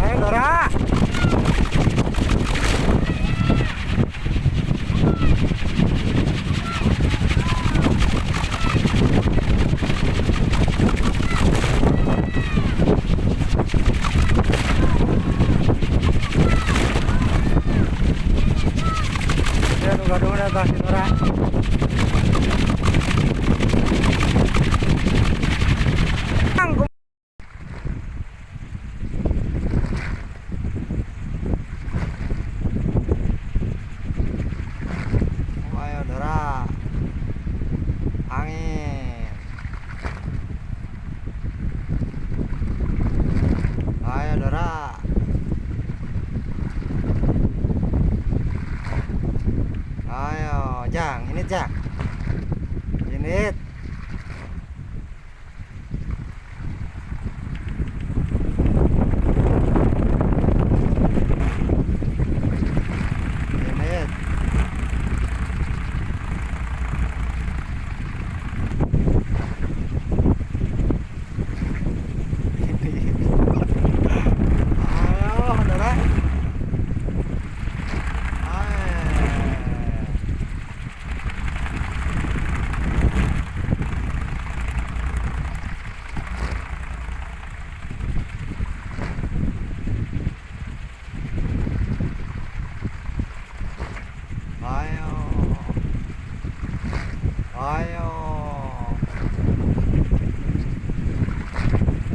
Ayo Dora. Ya nu gaduhna tah si Dora. Ang. Ayo Dora. Angin. Ayo Dora. Ayo, Jang, ini Jang. Ini. Ini. Ini. Ayo, Dora. Ayo. Ayo. Ayo.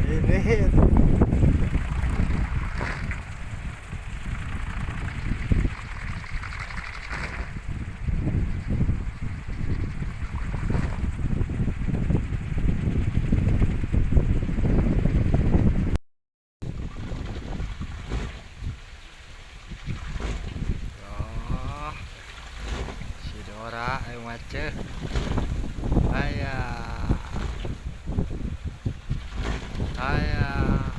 Ini. Oh, si Dora ayo macet. Ayah. Ayah.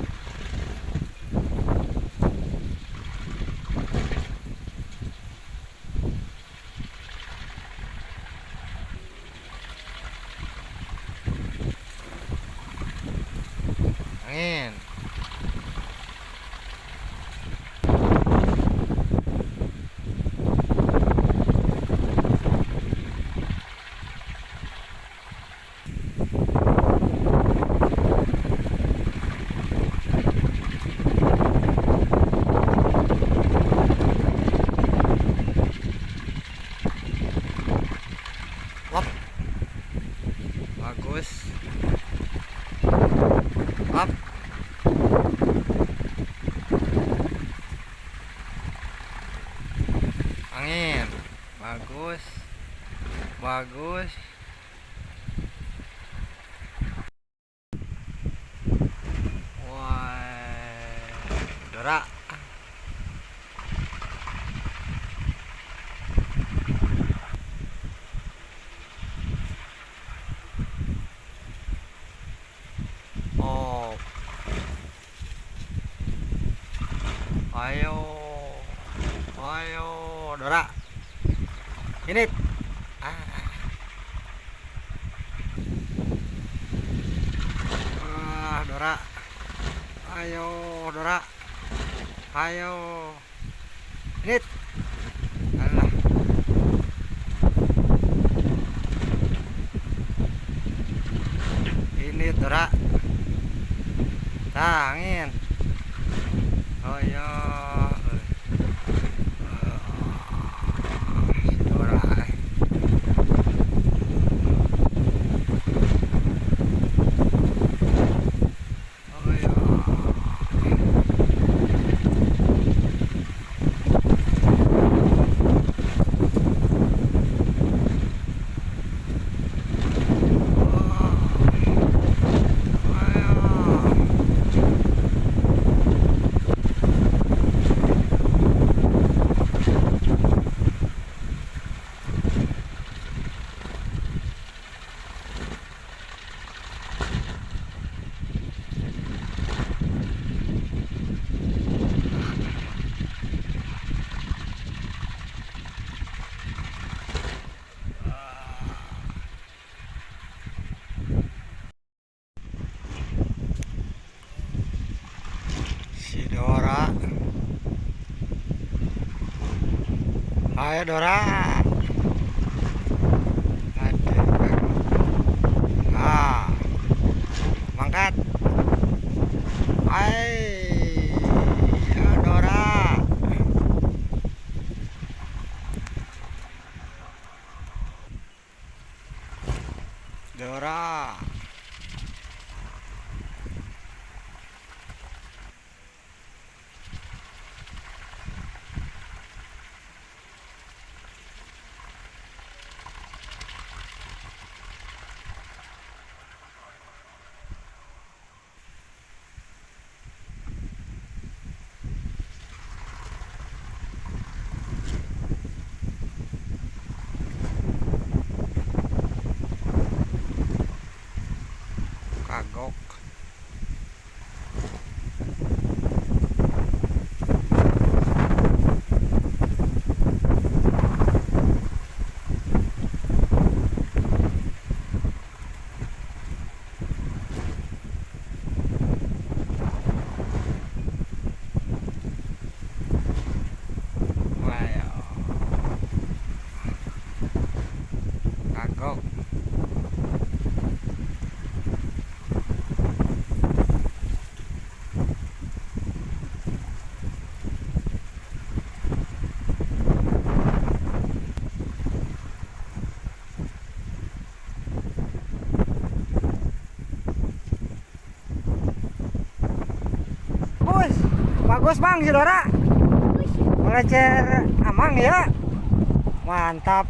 Angin. Lop. Bagus. Up. Angin. Bagus. Bagus. Wah, Dora. Oh. Ayo. Ayo, Dora. Ini. Ah. Ah, Dora. Ayo, Dora. Ayo. Ini. Alah. Ini Dora. Tah, angin. Oh iya. Si Dora. Oh iya. Oh. Ayo. Ayo Dora. Aduh. Ah. Mangkat. Hai. Ya Dora. Dora. Kagok. Wow. Kagok. Bagus bang si Dora. Melecer amang ya. Mantap.